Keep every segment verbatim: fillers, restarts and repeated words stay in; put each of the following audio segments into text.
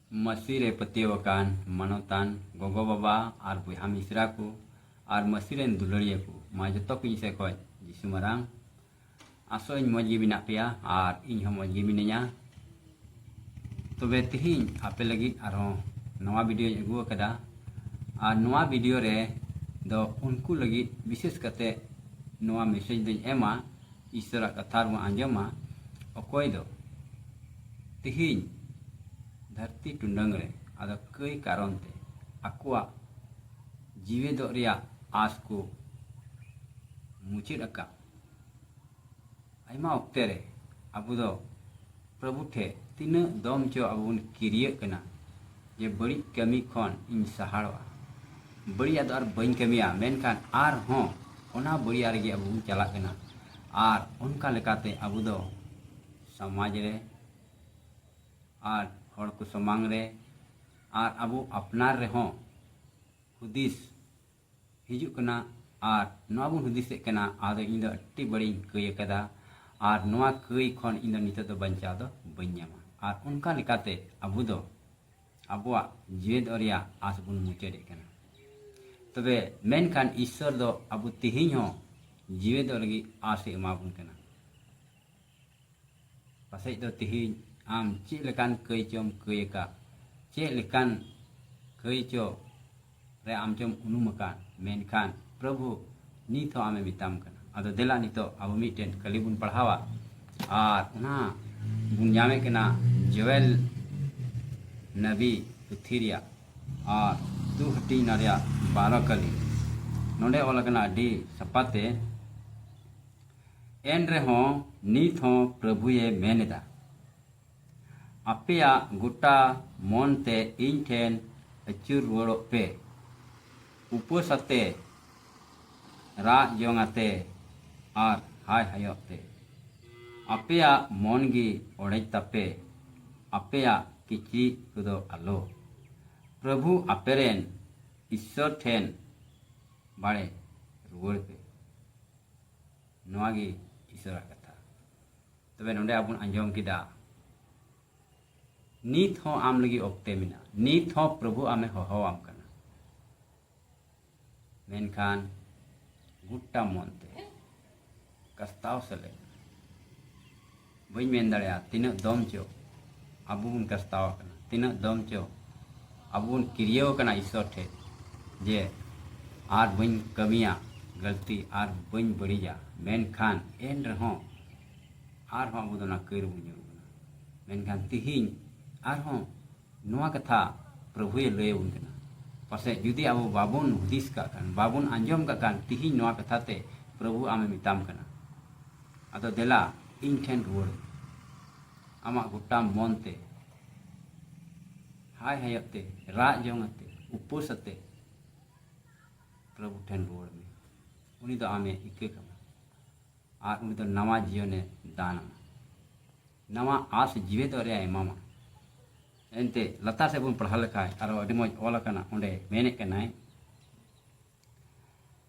ᱢᱟᱹᱥᱤ ᱨᱮ ᱯᱟᱹᱛᱭᱟᱹᱣ ᱟᱠᱟᱱ ᱢᱟᱱᱚᱛᱟᱱ ᱜᱚᱜᱚ ᱵᱟᱵᱟ ᱟᱨ ᱵᱚᱭᱦᱟ ᱢᱤᱥᱨᱟ ᱠᱚ ᱟᱨ ᱢᱟᱹᱥᱤ ᱨᱮᱱ ᱫᱩᱞᱟᱹᱲᱤᱭᱟᱹ ᱠᱚ, ᱢᱟ ᱡᱚᱛᱚ ᱠᱚ ᱤᱧ ᱥᱮᱫ ᱠᱷᱚᱱ ᱡᱤᱥᱩ ᱢᱟᱨᱟᱝ᱾ ᱟᱥᱚᱜ ᱟᱹᱧ ᱢᱚᱡᱽ ᱜᱮ ᱢᱮᱱᱟᱜ ᱯᱮᱭᱟ ᱟᱨ ᱤᱧ ᱦᱚᱸ ᱢᱚᱡᱽ ᱜᱮ ᱢᱤᱱᱟᱹᱧᱟ᱾ ᱛᱚᱵᱮ ᱛᱮᱦᱮᱧ ᱟᱯᱮ ᱞᱟᱹᱜᱤᱫ ᱟᱨᱦᱚᱸ ᱱᱟᱣᱟ ᱵᱷᱤᱰᱤᱭᱳᱧ ᱟᱹᱜᱩ ᱟᱠᱟᱫᱟ᱾ ᱟᱨ ᱱᱚᱣᱟ ᱵᱷᱤᱰᱤᱭᱳ ᱨᱮ ᱫᱚ ᱩᱱᱠᱩ ᱞᱟᱹᱜᱤᱫ ᱵᱤᱥᱮᱥ ᱠᱟᱛᱮ ᱱᱚᱣᱟ ᱢᱮᱥᱮᱡᱽ ᱫᱚᱧ ᱮᱢᱟ, ᱤᱥᱚᱨᱟᱜ ᱠᱟᱛᱷᱟ ᱨᱮᱵᱚᱱ ᱟᱸᱡᱚᱢᱟ, ᱚᱠᱚᱭ ᱫᱚ ᱛᱮᱦᱮᱧ ᱫᱷᱟᱹᱨᱛᱤ ᱴᱩᱰᱟᱹᱝ ᱨᱮ ᱟᱫᱚ ᱠᱟᱹᱭ ᱠᱟᱨᱚᱱ ᱛᱮ ᱟᱠᱚᱣᱟᱜ ᱡᱤᱣᱮᱫᱚᱜ ᱨᱮᱭᱟᱜ ᱟᱸᱥ ᱠᱚ ᱢᱩᱪᱟᱹᱫ ᱟᱠᱟᱫ᱾ ᱟᱭᱢᱟ ᱚᱠᱛᱮ ᱨᱮ ᱟᱵᱚ ᱫᱚ ᱯᱨᱚᱵᱷᱩ ᱴᱷᱮᱱ ᱛᱤᱱᱟᱹᱜ ᱫᱚᱢ ᱪᱚ ᱟᱵᱚ ᱵᱚᱱ ᱠᱤᱨᱭᱟᱹᱜ ᱠᱟᱱᱟ ᱡᱮ ᱵᱟᱹᱲᱤᱡ ᱠᱟᱹᱢᱤ ᱠᱷᱚᱱ ᱤᱧ ᱥᱟᱦᱟᱲᱚᱜᱼᱟ, ᱵᱟᱹᱲᱤᱡᱟᱜ ᱫᱚ ᱟᱨ ᱵᱟᱹᱧ ᱠᱟᱹᱢᱤᱭᱟ, ᱢᱮᱱᱠᱷᱟᱱ ᱟᱨᱦᱚᱸ ᱚᱱᱟ ᱵᱟᱹᱲᱤᱡᱟᱜ ᱨᱮᱜᱮ ᱟᱵᱚ ᱵᱚᱱ ᱪᱟᱞᱟᱜ ᱠᱟᱱᱟ᱾ ᱟᱨ ᱚᱱᱠᱟ ᱞᱮᱠᱟᱛᱮ ᱟᱵᱚ ᱫᱚ ᱥᱚᱢᱟᱡᱽ ᱨᱮ ᱟᱨ ᱦᱚᱲ ᱠᱚ ᱥᱟᱢᱟᱝ ᱨᱮ ᱟᱨ ᱟᱵᱚ ᱟᱯᱱᱟᱨ ᱨᱮᱦᱚᱸ ᱦᱩᱫᱤᱥ ᱦᱤᱡᱩᱜ ᱠᱟᱱᱟ᱾ ᱟᱨ ᱱᱚᱣᱟ ᱵᱚᱱ ᱦᱩᱫᱤᱥᱮᱫ ᱠᱟᱱᱟ, ᱟᱫᱚ ᱤᱧ ᱫᱚ ᱟᱹᱰᱤ ᱵᱟᱹᱲᱤᱡ ᱤᱧ ᱠᱟᱹᱭ ᱟᱠᱟᱫᱟ, ᱟᱨ ᱱᱚᱣᱟ ᱠᱟᱹᱭ ᱠᱷᱚᱱ ᱤᱧ ᱫᱚ ᱱᱤᱛᱚᱜ ᱫᱚ ᱵᱟᱧᱪᱟᱣ ᱫᱚ ᱵᱟᱹᱧ ᱧᱟᱢᱟ᱾ ᱟᱨ ᱚᱱᱠᱟ ᱞᱮᱠᱟᱛᱮ ᱟᱵᱚ ᱫᱚ ᱟᱵᱚᱣᱟᱜ ᱡᱤᱣᱮᱫᱚᱜ ᱨᱮᱭᱟᱜ ᱟᱸᱥ ᱵᱚᱱ ᱢᱩᱪᱟᱹᱫᱮᱫ ᱠᱟᱱᱟ᱾ ᱛᱚᱵᱮ ᱢᱮᱱᱠᱷᱟᱱ ᱤᱥᱥᱚᱨ ᱫᱚ ᱟᱵᱚ ᱛᱮᱦᱮᱧ ᱦᱚᱸ ᱡᱤᱣᱮᱫᱚᱜ ᱞᱟᱹᱜᱤᱫ ᱟᱸᱥ ᱮ ᱮᱢᱟ ᱵᱚᱱ ᱠᱟᱱᱟ᱾ ᱯᱟᱥᱮᱡ ᱫᱚ ᱛᱮᱦᱮᱧ ᱟᱢ ᱪᱮᱫ ᱞᱮᱠᱟᱱ ᱠᱟᱹᱭ ᱪᱚᱢ ᱠᱟᱹᱭ ᱟᱠᱟᱫ, ᱪᱮᱫ ᱞᱮᱠᱟᱱ ᱠᱟᱹᱭ ᱪᱚ ᱨᱮ ᱟᱢ ᱪᱚᱢ ᱩᱱᱩᱢ ᱟᱠᱟᱱ, ᱢᱮᱱᱠᱷᱟᱱ ᱯᱨᱚᱵᱷᱩ ᱱᱤᱛ ᱦᱚᱸ ᱟᱢᱮ ᱢᱮᱛᱟᱢ ᱠᱟᱱᱟ᱾ ᱟᱫᱚ ᱫᱮᱞᱟ ᱱᱤᱛᱚᱜ ᱟᱵᱚ ᱢᱤᱫᱴᱮᱱ ᱠᱟᱹᱞᱤ ᱵᱚᱱ ᱯᱟᱲᱦᱟᱣᱟ, ᱟᱨ ᱚᱱᱟ ᱵᱚᱱ ᱧᱟᱢᱮᱫ ᱠᱟᱱᱟ ᱡᱳᱭᱮᱞ ᱱᱟᱵᱤ ᱯᱩᱛᱷᱤ ᱨᱮᱭᱟᱜ ᱟᱨ ᱫᱩ ᱦᱟᱹᱴᱤᱧ ᱚᱱᱟ ᱨᱮᱭᱟᱜ ᱵᱟᱨᱚ ᱠᱟᱹᱞᱤ᱾ ᱱᱚᱰᱮ ᱚᱞ ᱟᱠᱟᱱᱟ ᱟᱹᱰᱤ ᱥᱟᱯᱷᱟᱛᱮ, ᱮᱱ ᱨᱮᱦᱚᱸ ᱱᱤᱛ ᱦᱚᱸ ᱯᱨᱚᱵᱷᱩᱭᱮ ᱢᱮᱱ ᱮᱫᱟ, ᱟᱯᱮᱭᱟᱜ ᱜᱚᱴᱟ ᱢᱚᱱ ᱛᱮ ᱤᱧ ᱴᱷᱮᱱ ᱟᱹᱪᱩᱨ ᱨᱩᱣᱟᱹᱲᱚᱜ ᱯᱮ, ᱩᱯᱟᱹᱥ ᱟᱛᱮ, ᱨᱟᱜ ᱡᱚᱝ ᱟᱛᱮ ᱟᱨ ᱦᱟᱭ ᱦᱟᱭᱚᱜ ᱛᱮ᱾ ᱟᱯᱮᱭᱟᱜ ᱢᱚᱱ ᱜᱮ ᱚᱲᱮᱡ ᱛᱟᱯᱮ, ᱟᱯᱮᱭᱟᱜ ᱠᱤᱪᱨᱤᱡ ᱠᱚᱫᱚ ᱟᱞᱚ᱾ ᱯᱨᱚᱵᱷᱩ ᱟᱯᱮᱨᱮᱱ ᱤᱥᱥᱚᱨ ᱴᱷᱮᱱ ᱵᱟᱲᱮ ᱨᱩᱣᱟᱹᱲ ᱯᱮ᱾ ᱱᱚᱣᱟ ᱜᱮ ᱤᱥᱚᱨᱟᱜ ᱠᱟᱛᱷᱟ᱾ ᱛᱚᱵᱮ ᱱᱚᱰᱮ ᱟᱵᱚᱱ ᱟᱸᱡᱚᱢ ᱠᱮᱫᱟ, ᱱᱤᱛ ᱦᱚᱸ ᱟᱢ ᱞᱟᱹᱜᱤᱫ ᱚᱠᱛᱮ ᱢᱮᱱᱟᱜᱼᱟ᱾ ᱱᱤᱛ ᱦᱚᱸ ᱯᱨᱚᱵᱷᱩ ᱟᱢᱮ ᱦᱚᱦᱚᱣᱟᱢ ᱠᱟᱱᱟ᱾ ᱢᱮᱱᱠᱷᱟᱱ ᱜᱩᱴᱴᱟ ᱢᱚᱱ ᱛᱮ ᱠᱟᱥᱛᱟᱣ ᱥᱮᱞᱮᱫ᱾ ᱵᱟᱹᱧ ᱢᱮᱱ ᱫᱟᱲᱮᱭᱟᱜᱼᱟ ᱛᱤᱱᱟᱹᱜ ᱫᱚᱢ ᱪᱚ ᱟᱵᱚ ᱵᱚᱱ ᱠᱟᱥᱛᱟᱣ ᱟᱠᱟᱱᱟ, ᱛᱤᱱᱟᱹᱜ ᱫᱚᱢ ᱪᱚ ᱟᱵᱚ ᱵᱚᱱ ᱠᱤᱨᱭᱟᱹᱣ ᱟᱠᱟᱱᱟ ᱤᱥᱥᱚᱨ ᱴᱷᱮᱱ ᱡᱮ ᱟᱨ ᱵᱟᱹᱧ ᱠᱟᱹᱢᱤᱭᱟ ᱜᱟᱹᱞᱛᱤ, ᱟᱨ ᱵᱟᱹᱧ ᱵᱟᱹᱲᱤᱡᱟ᱾ ᱢᱮᱱᱠᱷᱟᱱ ᱮᱱ ᱨᱮᱦᱚᱸ ᱟᱨᱦᱚᱸ ᱟᱵᱚ ᱫᱚ ᱚᱱᱟ ᱠᱟᱹᱨ ᱵᱚᱱ ᱧᱩᱨᱩᱜ ᱠᱟᱱᱟ᱾ ᱢᱮᱱᱠᱷᱟᱱ ᱛᱤᱦᱤᱧ ᱟᱨᱦᱚᱸ ᱱᱚᱣᱟ ᱠᱟᱛᱷᱟ ᱯᱨᱚᱵᱷᱩᱭ ᱞᱟᱹᱭ ᱟᱵᱚᱱ ᱠᱟᱱᱟ᱾ ᱯᱟᱥᱮᱡ ᱡᱩᱫᱤ ᱟᱵᱚ ᱵᱟᱵᱚᱱ ᱦᱩᱫᱤᱥ ᱠᱟᱜ ᱠᱷᱟᱱ, ᱵᱟᱵᱚᱱ ᱟᱸᱡᱚᱢ ᱠᱟᱜ ᱠᱷᱟᱱ, ᱛᱤᱦᱤᱧ ᱱᱚᱣᱟ ᱠᱟᱛᱷᱟ ᱛᱮ ᱯᱨᱚᱵᱷᱩ ᱟᱢᱮ ᱢᱮᱛᱟᱢ ᱠᱟᱱᱟ᱾ ᱟᱫᱚ ᱫᱮᱞᱟ ᱤᱧ ᱴᱷᱮᱱ ᱨᱩᱣᱟᱹᱲ ᱢᱮ᱾ ᱟᱢᱟᱜ ᱜᱚᱴᱟ ᱢᱚᱱ ᱛᱮ, ᱦᱟᱭ ᱦᱟᱭᱚᱜ ᱛᱮ, ᱨᱟᱜ ᱡᱚᱝ ᱟᱛᱮ, ᱩᱯᱟᱹᱥ ᱟᱛᱮ ᱯᱨᱚᱵᱷᱩ ᱴᱷᱮᱱ ᱨᱩᱣᱟᱹᱲ ᱢᱮ᱾ ᱩᱱᱤ ᱫᱚ ᱟᱢᱮ ᱤᱠᱟᱹ ᱠᱟᱢᱟ ᱟᱨ ᱩᱱᱤ ᱫᱚ ᱱᱟᱣᱟ ᱡᱤᱭᱚᱱᱮ ᱫᱟᱱ ᱟᱢᱟ, ᱱᱟᱣᱟ ᱟᱥ ᱡᱤᱣᱮᱫᱚᱜ ᱨᱮᱭᱟᱜ ᱮ ᱮᱢᱟᱢᱟ᱾ ᱮᱱᱛᱮ ᱞᱟᱛᱟᱨ ᱥᱮᱫ ᱵᱚᱱ ᱯᱟᱲᱦᱟᱣ ᱞᱮᱠᱷᱟᱱ ᱟᱨᱚ ᱟᱹᱰᱤ ᱢᱚᱡᱽ ᱚᱞ ᱟᱠᱟᱱᱟ᱾ ᱚᱸᱰᱮ ᱢᱮᱱᱮᱫ ᱠᱟᱱᱟᱭ,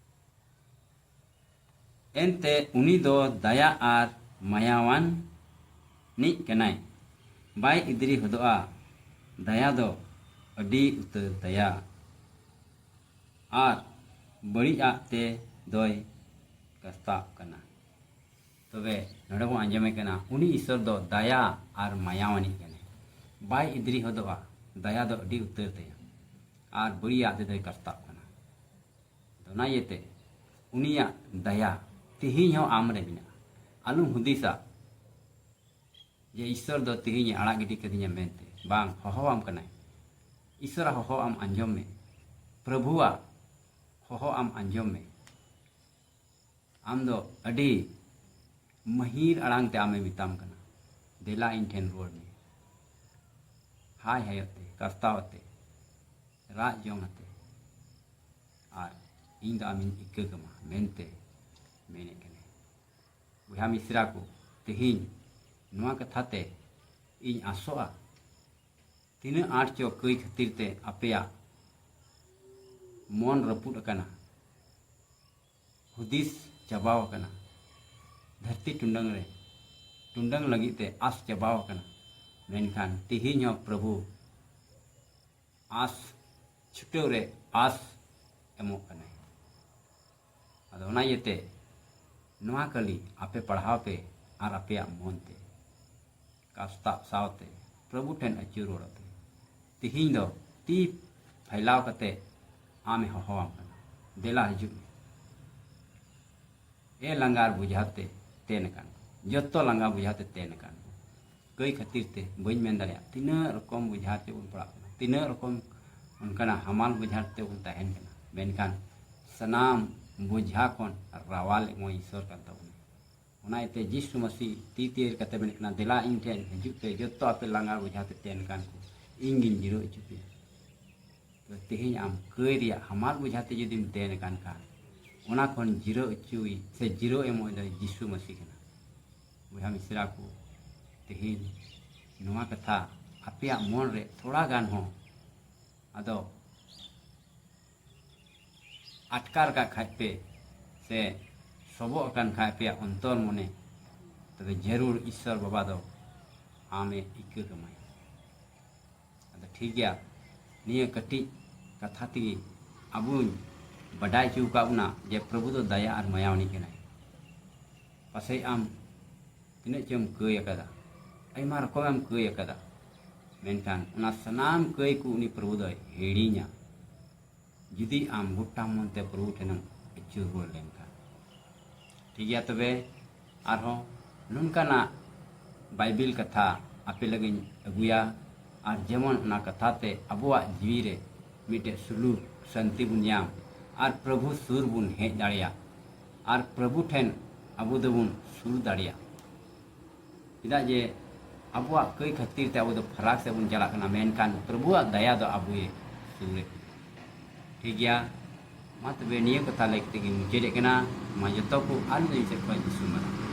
ᱮᱱᱛᱮ ᱩᱱᱤ ᱫᱚ ᱫᱟᱭᱟ ᱟᱨ ᱢᱟᱭᱟᱣᱟᱱᱤᱡ ᱠᱟᱱᱟᱭ, ᱵᱟᱭ ᱤᱫᱽᱨᱤ ᱦᱚᱫᱚᱜᱼᱟ, ᱫᱟᱭᱟ ᱫᱚ ᱟᱹᱰᱤ ᱩᱛᱟᱹᱨ ᱫᱟᱭᱟ, ᱟᱨ ᱵᱟᱹᱲᱤᱡᱟᱜ ᱛᱮ ᱫᱚᱭ ᱠᱟᱥᱛᱟᱜ ᱠᱟᱱᱟ᱾ ᱛᱚᱵᱮ ᱱᱚᱰᱮ ᱵᱚᱱ ᱟᱸᱡᱚᱢᱮ ᱠᱟᱱᱟ, ᱩᱱᱤ ᱤᱥᱥᱚᱨ ᱫᱚ ᱫᱟᱭᱟ ᱟᱨ ᱢᱟᱭᱟᱣᱟᱱᱤᱡ ᱠᱟᱱᱟᱭ᱾ ᱵᱟᱭ ᱤᱫᱽᱨᱤ ᱦᱚᱫᱚᱜᱼᱟ, ᱫᱟᱭᱟ ᱫᱚ ᱟᱹᱰᱤ ᱩᱛᱟᱹᱨ ᱛᱟᱭᱟ, ᱟᱨ ᱵᱟᱹᱲᱤᱡᱟᱜ ᱛᱮᱫᱚᱭ ᱠᱟᱥᱛᱟᱜ ᱠᱟᱱᱟ᱾ ᱟᱫᱚ ᱚᱱᱟ ᱤᱭᱟᱹᱛᱮ ᱩᱱᱤᱭᱟᱜ ᱫᱟᱭᱟ ᱛᱮᱦᱮᱧ ᱦᱚᱸ ᱟᱢ ᱨᱮ ᱢᱮᱱᱟᱜᱼᱟ᱾ ᱟᱞᱚᱢ ᱦᱩᱫᱤᱥᱟ ᱡᱮ ᱤᱥᱥᱚᱨ ᱫᱚ ᱛᱮᱦᱮᱧᱮ ᱟᱲᱟᱜ ᱜᱤᱰᱤ ᱠᱟᱫᱤᱧᱟ ᱢᱮᱱᱛᱮ᱾ ᱵᱟᱝ, ᱦᱚᱦᱚᱣᱟᱢ ᱠᱟᱱᱟᱭ᱾ ᱤᱥᱥᱚᱨᱟᱜ ᱦᱚᱦᱚ ᱟᱢ ᱟᱸᱡᱚᱢ ᱢᱮ, ᱯᱨᱚᱵᱷᱩᱣᱟᱜ ᱦᱚᱦᱚ ᱟᱢ ᱟᱸᱡᱚᱢ ᱢᱮ᱾ ᱟᱢ ᱫᱚ ᱟᱹᱰᱤ ᱢᱟᱹᱦᱤᱨ ᱟᱲᱟᱝ ᱛᱮ ᱟᱢᱮ ᱢᱮᱛᱟᱢ ᱠᱟᱱᱟ, ᱫᱮᱞᱟ ᱤᱧ ᱴᱷᱮᱱ ᱨᱩᱣᱟᱹᱲ ᱢᱮ᱾ ᱦᱟᱭ ᱦᱟᱭᱚ ᱛᱮ, ᱠᱟᱥᱛᱟᱣ ᱟᱛᱮ, ᱨᱟᱜ ᱡᱚᱝ ᱟᱛᱮ, ᱟᱨ ᱤᱧ ᱫᱚ ᱟᱢᱤᱧ ᱤᱠᱟᱹ ᱠᱟᱢᱟ ᱢᱮᱱᱛᱮ ᱢᱮᱱᱮᱫ ᱠᱟᱱᱟᱭ᱾ ᱵᱚᱭᱦᱟ ᱢᱤᱥᱨᱟ ᱠᱚ, ᱛᱮᱦᱮᱧ ᱱᱚᱣᱟ ᱠᱟᱛᱷᱟ ᱛᱮ ᱤᱧ ᱟᱥᱚᱜᱼᱟ, ᱛᱤᱱᱟᱹᱜ ᱟᱸᱴ ᱪᱚ ᱠᱟᱹᱭ ᱠᱷᱟᱹᱛᱤᱨ ᱛᱮ ᱟᱯᱮᱭᱟᱜ ᱢᱚᱱ ᱨᱟᱹᱯᱩᱫ ᱟᱠᱟᱱᱟ, ᱦᱩᱫᱤᱥ ᱪᱟᱵᱟᱣ ᱟᱠᱟᱱᱟ, ᱫᱷᱟᱹᱨᱛᱤ ᱴᱩᱰᱟᱹᱝ ᱨᱮ ᱴᱩᱰᱟᱹᱝ ᱞᱟᱹᱜᱤᱫ ᱛᱮ ᱟᱸᱥ ᱪᱟᱵᱟᱣ ᱟᱠᱟᱱᱟ᱾ ᱢᱮᱱᱠᱷᱟᱱ ᱛᱤᱦᱤᱧ ᱦᱚᱸ ᱯᱨᱚᱵᱷᱩ ᱟᱸᱥ ᱪᱷᱩᱴᱟᱹᱣ ᱨᱮ ᱟᱸᱥ ᱮᱢᱚᱜ ᱠᱟᱱᱟᱭ᱾ ᱟᱫᱚ ᱚᱱᱟ ᱤᱭᱟᱹᱛᱮ ᱱᱚᱣᱟ ᱠᱟᱹᱞᱤ ᱟᱯᱮ ᱯᱟᱲᱦᱟᱣ ᱯᱮ ᱟᱨ ᱟᱯᱮᱭᱟᱜ ᱢᱚᱱ ᱛᱮ ᱠᱟᱥᱛᱟᱜ ᱥᱟᱶᱛᱮ ᱯᱨᱚᱵᱷᱩ ᱴᱷᱮᱱ ᱟᱹᱪᱩᱨ ᱨᱩᱣᱟᱹᱲᱚᱜ ᱯᱮ᱾ ᱛᱤᱦᱤᱧ ᱫᱚ ᱛᱤ ᱯᱷᱟᱭᱞᱟᱣ ᱠᱟᱛᱮ ᱟᱢᱮ ᱦᱚᱦᱚᱣᱟᱢ ᱠᱟᱱᱟ, ᱫᱮᱞᱟ ᱦᱤᱡᱩᱜ ᱢᱮ᱾ ᱮ ᱞᱟᱸᱜᱟ ᱟᱨ ᱵᱩᱡᱷᱟ ᱛᱮ ᱛᱮᱱ ᱟᱠᱟᱱ ᱠᱚ, ᱡᱚᱛᱚ ᱞᱟᱸᱜᱟ ᱵᱩᱡᱷᱟ ᱛᱮ ᱛᱮᱱ ᱟᱠᱟᱱ ᱠᱚ, ᱠᱟᱹᱭ ᱠᱷᱟᱹᱛᱤᱨ ᱛᱮ ᱵᱟᱹᱧ ᱢᱮᱱ ᱫᱟᱲᱮᱭᱟᱜᱼᱟ᱾ ᱛᱤᱱᱟᱹᱜ ᱨᱚᱠᱚᱢ ᱵᱩᱡᱷᱟ ᱨᱮ ᱵᱚᱱ ᱯᱟᱲᱟᱜ ᱠᱟᱱᱟ, ᱛᱤᱱᱟᱹᱜ ᱨᱚᱠᱚᱢ ᱚᱱᱠᱟᱱᱟᱜ ᱦᱟᱢᱟᱞ ᱵᱩᱡᱷᱟ ᱨᱮ ᱵᱚᱱ ᱛᱟᱦᱮᱱ ᱠᱟᱱᱟ, ᱢᱮᱱᱠᱷᱟᱱ ᱥᱟᱱᱟᱢ ᱵᱩᱡᱷᱟ ᱠᱷᱚᱱ ᱨᱟᱣᱟᱞ ᱮᱢᱚᱜ ᱤᱥᱚᱨ ᱠᱟᱱ ᱛᱟᱵᱚᱱᱟ᱾ ᱚᱱᱟ ᱤᱭᱟᱹᱛᱮ ᱡᱤᱥᱩ ᱢᱟᱹᱥᱤ ᱛᱤ ᱛᱤᱭᱟᱹᱨ ᱠᱟᱛᱮ ᱢᱮᱱᱮᱫ ᱠᱟᱱᱟ, "ᱫᱮᱞᱟ ᱤᱧ ᱴᱷᱮᱱ ᱦᱤᱡᱩᱜ ᱯᱮ, ᱡᱚᱛᱚ ᱟᱯᱮ ᱞᱟᱸᱜᱟ ᱵᱩᱡᱷᱟ ᱛᱮ ᱛᱮᱱ ᱠᱟᱱ ᱠᱚ, ᱤᱧ ᱜᱤᱧ ᱡᱤᱨᱟᱹᱣ ᱦᱚᱪᱚ ᱯᱮᱭᱟ᱾" ᱛᱚ ᱛᱮᱦᱮᱧ ᱟᱢ ᱠᱟᱹᱭ ᱨᱮᱭᱟᱜ ᱦᱟᱢᱟᱞ ᱵᱩᱡᱷᱟ ᱛᱮ ᱡᱩᱫᱤᱢ ᱛᱮᱱ ᱟᱠᱟᱱ ᱠᱷᱟᱱ, ᱚᱱᱟ ᱠᱷᱚᱱ ᱡᱤᱨᱟᱹᱣ ᱦᱚᱪᱚᱭ ᱥᱮ ᱡᱤᱨᱟᱹᱣ ᱮᱢᱚᱜ ᱫᱚ ᱡᱤᱥᱩ ᱢᱟᱹᱥᱤ ᱠᱟᱱᱟ᱾ ᱵᱚᱭᱦᱟ ᱢᱤᱥᱨᱟ ᱠᱚ, ᱛᱮᱦᱮᱧ ᱱᱚᱣᱟ ᱠᱟᱛᱷᱟ ᱟᱯᱮᱭᱟᱜ ᱢᱚᱱ ᱨᱮ ᱛᱷᱚᱲᱟ ᱜᱟᱱ ᱦᱚᱸ ᱟᱫᱚ ᱟᱴᱠᱟᱨ ᱠᱟᱜ ᱠᱷᱟᱡ ᱯᱮ ᱥᱮ ᱥᱚᱵᱚᱜ ᱟᱠᱟᱱ ᱠᱷᱟᱡ ᱟᱯᱮᱭᱟᱜ ᱚᱱᱛᱚᱨ ᱢᱚᱱᱮ, ᱛᱚᱵᱮ ᱡᱟᱹᱨᱩᱲ ᱤᱥᱥᱚᱨ ᱵᱟᱵᱟ ᱫᱚ ᱟᱢᱮ ᱤᱠᱟᱹ ᱠᱟᱢᱟᱭ᱾ ᱟᱫᱚ ᱴᱷᱤᱠ ᱜᱮᱭᱟ, ᱱᱤᱭᱟᱹ ᱠᱟᱹᱴᱤᱡ ᱠᱟᱛᱷᱟ ᱛᱮᱜᱮ ᱟᱵᱚᱧ ᱵᱟᱰᱟᱭ ᱦᱚᱪᱚ ᱟᱠᱟᱫ ᱵᱚᱱᱟ ᱡᱮ ᱯᱨᱚᱵᱷᱩ ᱫᱚ ᱫᱟᱭᱟ ᱟᱨ ᱢᱟᱭᱟᱣᱟᱱᱤᱡ ᱠᱟᱱᱟᱭ᱾ ᱯᱟᱥᱮᱡ ᱟᱢ ᱛᱤᱱᱟᱹᱜ ᱪᱚᱢ ᱠᱟᱹᱭ ᱟᱠᱟᱫᱟ, ᱟᱭᱢᱟ ᱨᱚᱠᱚᱢᱮᱢ ᱠᱟᱹᱭ ᱟᱠᱟᱫᱟ, ᱢᱮᱱᱠᱷᱟᱱ ᱚᱱᱟ ᱥᱟᱱᱟᱢ ᱠᱟᱹᱭ ᱠᱚ ᱩᱱᱤ ᱯᱨᱚᱵᱷᱩ ᱫᱚᱭ ᱦᱤᱲᱤᱧᱟ, ᱡᱩᱫᱤ ᱟᱢ ᱜᱚᱴᱟ ᱢᱚᱱᱛᱮ ᱯᱨᱚᱵᱷᱩ ᱴᱷᱮᱱᱮᱢ ᱟᱹᱪᱩᱨ ᱨᱩᱣᱟᱹᱲ ᱞᱮᱱᱠᱷᱟᱱ᱾ ᱴᱷᱤᱠ ᱜᱮᱭᱟ, ᱛᱚᱵᱮ ᱟᱨᱦᱚᱸ ᱱᱚᱝᱠᱟᱱᱟᱜ ᱵᱟᱭᱵᱮᱞ ᱠᱟᱛᱷᱟ ᱟᱯᱮ ᱞᱟᱹᱜᱤᱫ ᱤᱧ ᱟᱹᱜᱩᱭᱟ, ᱟᱨ ᱡᱮᱢᱚᱱ ᱚᱱᱟ ᱠᱟᱛᱷᱟ ᱛᱮ ᱟᱵᱚᱣᱟᱜ ᱡᱤᱣᱤ ᱨᱮ ᱢᱤᱫᱴᱮᱡ ᱥᱩᱞᱩᱠ ᱥᱟᱱᱛᱤ ᱵᱚᱱ ᱧᱟᱢ ᱟᱨ ᱯᱨᱚᱵᱷᱩ ᱥᱩᱨ ᱵᱚᱱ ᱦᱮᱡ ᱫᱟᱲᱮᱭᱟᱜ ᱟᱨ ᱯᱨᱚᱵᱷᱩ ᱴᱷᱮᱱ ᱟᱵᱚ ᱫᱚᱵᱚᱱ ᱥᱩᱨ ᱫᱟᱲᱮᱭᱟᱜ᱾ ᱪᱮᱫᱟᱜ ᱡᱮ ᱟᱵᱚᱣᱟᱜ ᱠᱟᱹᱭ ᱠᱷᱟᱹᱛᱤᱨ ᱛᱮ ᱟᱵᱚ ᱫᱚ ᱯᱷᱟᱨᱟᱠ ᱥᱮᱫ ᱵᱚᱱ ᱪᱟᱞᱟᱜ ᱠᱟᱱᱟ, ᱢᱮᱱᱠᱷᱟᱱ ᱯᱨᱚᱵᱷᱩᱣᱟᱜ ᱫᱟᱭᱟ ᱫᱚ ᱟᱵᱚᱭᱮ ᱥᱩᱨᱮᱫ ᱵᱚᱱᱟ᱾ ᱴᱷᱤᱠ ᱜᱮᱭᱟ, ᱢᱟ ᱛᱚᱵᱮ ᱱᱤᱭᱟᱹ ᱠᱟᱛᱷᱟ ᱞᱟᱹᱭ ᱠᱟᱛᱮ ᱜᱤᱧ ᱢᱩᱪᱟᱹᱫᱮᱫ ᱠᱟᱱᱟ᱾ ᱢᱟ ᱡᱚᱛᱚ ᱠᱚ ᱟᱨ ᱢᱤᱫ ᱥᱮᱫ ᱠᱷᱚᱱ ᱡᱤᱥᱩ ᱢᱟᱨᱟᱝ᱾